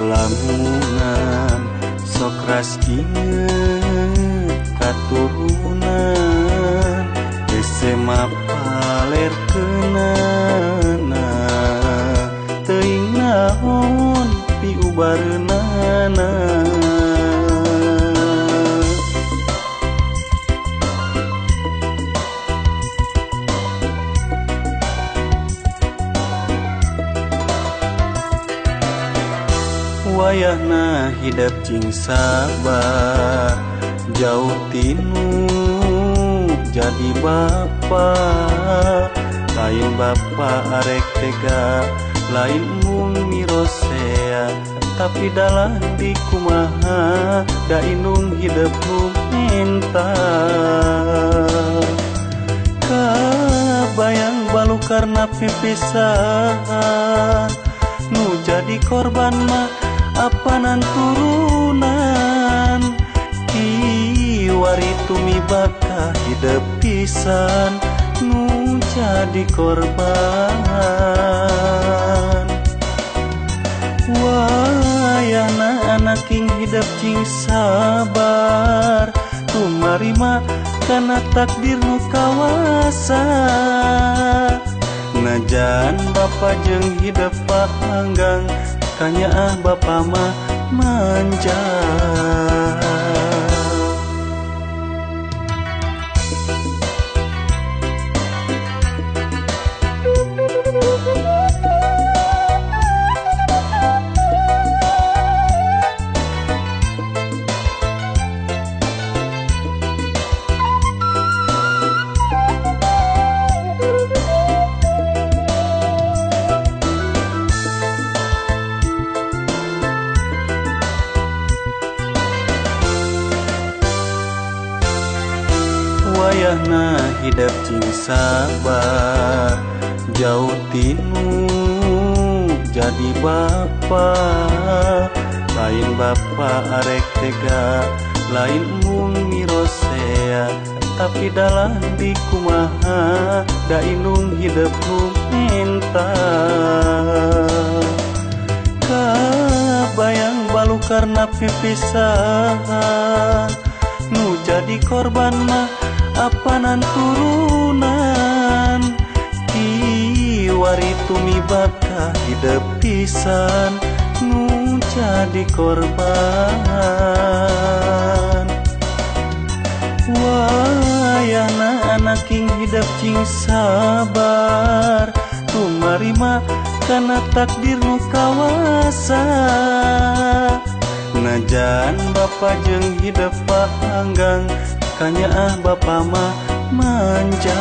Lamunan sok ras inget katurunan SMA paler kenana teuing naon piubareunana. Wayahna hidep cing sabar jauh tinu jadi bapa, lain bapa arek tega lain mung mirosea tapi dalah di kumaha da indung hidep nu menta. Kabayang balukarna pipisahan nu jadi korban mah apanan turunan kiwari tumibaka hidep pisan nu jadi korban. Wayahna anak king hidep cing sabar tumarima kana takdir nu kawasa. Najan bapa jeung hidep panggang kanyaah bapa mah manja. Wayahna hidep cing sabar jauh tinu jadi bapa, lain bapa arek tega lain mung mirosea tapi dalah di kumaha da indung hidep nu menta. Kabayang balukarna pipisahan nu jadi korban mah apanan turunan kiwari tumibaka hidep pisan nu jadi korban. Wayahna anak king hidep cing sabar tumarima kana takdir nu kawasa. Najan bapa jeung hidep panggang kanyaah bapa mah manja.